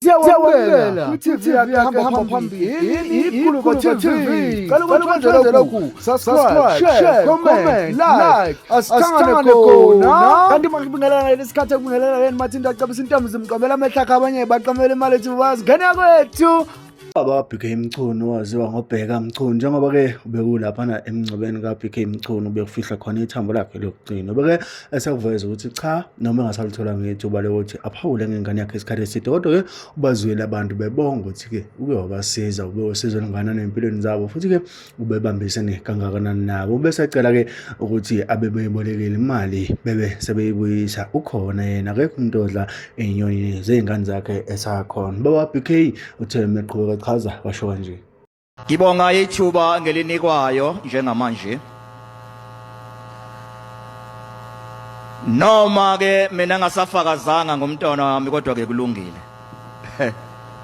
Siyawamukela kwi-TV yakhe hamba phambili iGuluva TV. Cela ukwenze lokhu, subscribe, share, comment, like. Asithangane khona. Kanti makubingelana lesikhathi ekubingelana yena Mathinta acabisa intombi zimqamela amehlo akhe abanye baqamela imali ethi bazi ngane yakwethu. Ubaba kaBK Mchunu waziwa ngoBheka Mchunu njengoba-ke ubekulaphana emngcwabeni kaBK Mchunu ubekufihlwa khona ithambo lakhe lokugcina. Ubeke esekuveza ukuthi cha noma engasalitholanga ithuba lokuthi aphawule ngengane yakhe isikhathi eside kodwa-ke ubazwile abantu bebonga ukuthi-ke uke wabasiza ube usizo olungakanani empilweni zabo futhi-ke ubebambisene kangakanani nabo. Ubesecela-ke ukuthi abebeyibolekile imali bebe sebeyibuyisa ukhona yena akekho umuntu odla iy'nyoni zey'ngane zakhe esakhona. Baba BK uthe meqhubeka echaza washo kanje. Ngibonga ithuba ngelinikwayo njengamanje. Noma ke mina ngasafakazanga ngomntwana wami kodwa ke kulungile.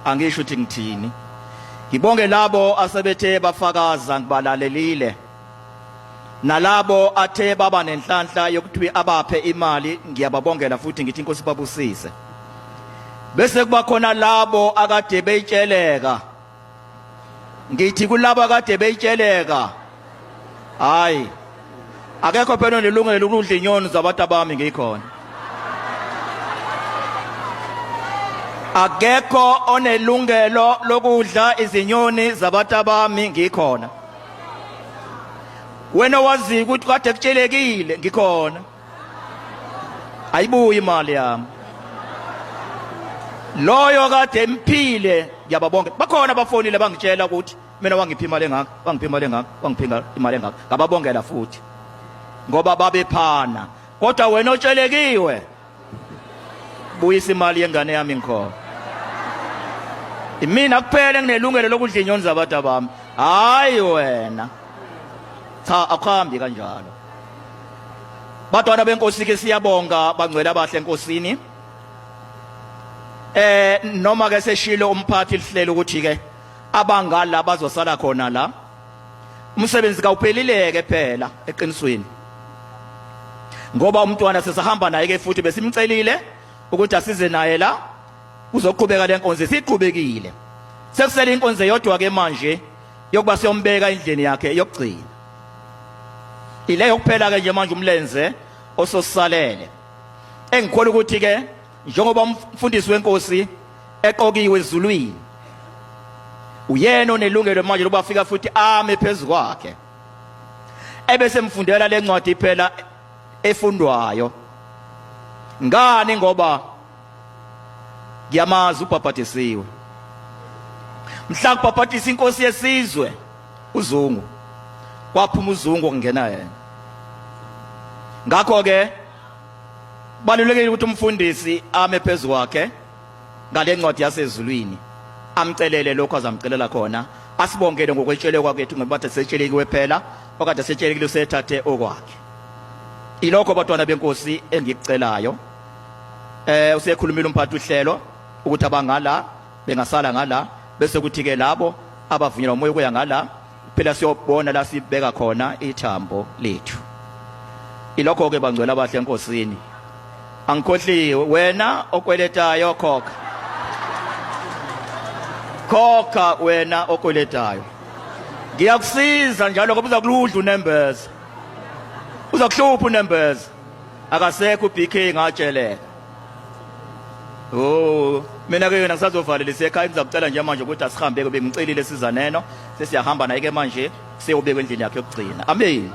Angisho ukuthi ngithini. Ngibonge labo asebethe bafakaza ngibalalelile. Nalabo athe baba nenhlanhla yokuthi abaphe imali ngiyababongela futhi ngithi inkosi babusise. Bese kuba khona labo akade beyitsheleka ngithi kulabo akade beyitsheleka hayi akekho phela onelungelo lokudla inyoni zabantu abami ngikhona akekho onelungelo lokudla izinyoni zabantu abami ngikhona wena wazi ukuthi kade kutshelekile ngikhona ayibuyi imali yami loyo kade emphile ngiyababonga bakhona abafonile bangitshela ukuthi mina wangipha imali engaka wangipha imali engaka wangipha imali engaka ngababongela futhi ngoba babephana kodwa wena otshelekiwe buyisa imali yengane yami ngikhona imina kuphela enginelungelo lokudla inyoni zabantu bami hayi wena cha akuhambi kanjalo Badwana benkosi ke siyabonga bangcwele abahle enkosini. Eh noma ke seshilo umphathi lihlelo ukuthi ke abangala bazosala khona la. Umsebenzi kawuphelileke phela eqinisweni. Ngoba umntwana sesahamba naye ke futhi besimcelile ukuthi asize naye la kuzoqhubeka lenkonzo isiqhubekile. Sekusele inkonzo eyodwa ke manje yokuba siyombeka endlini yakhe yokugcina. Ileyo kuphela ke nje manje umlenze ososalele. Engikholwa ukuthi ke njengoba umfundisi wenkosi eqokiwe ezulwini uyena onelungelo manje lokuba afika futhi ame phezu kwakhe ebese emfundela lencwadi phela efundwayo ngani ngoba ngiyamazi ubhabhadisiwe mhla kubhabhadisa inkosi yesizwe uZungu kwaphuma uZungu kungena yena ngakho ke balulekile ukuthi umfundisi ame phezu kwakhe ngale ncwadi yasezulwini amcelele lokho azamcelela khona asibongele ngokwetshelekwa kwethu ngoba kade setshelekile phela okade setshelekile usethathe okwakhe ilokho batwana benkosi engikucelayo eh usekhulumile umphathi uhlelo ukuthi abangala bengasala ngala bese kuthi ke labo abavunyelwa umoya ukuya ngala phela siyobona la sibeka khona ithambo lethu ilokho ke bangcwele abahle enkosini angikhohliwe wena okweletayo khokha khokha wena okweletayo ngiyakusiza njalo ngoba uza kuludla unembeza uza kuhlupha unembeza akasekho uBK ngatsheleka Oh mina ke yena ngisazovalelisa ekhaya ngizakucela nje manje ukuthi asihambe ke bengicelile sizaneno sesiyahamba naye ke manje siyobekwa endlini yakhe yokugcina amen.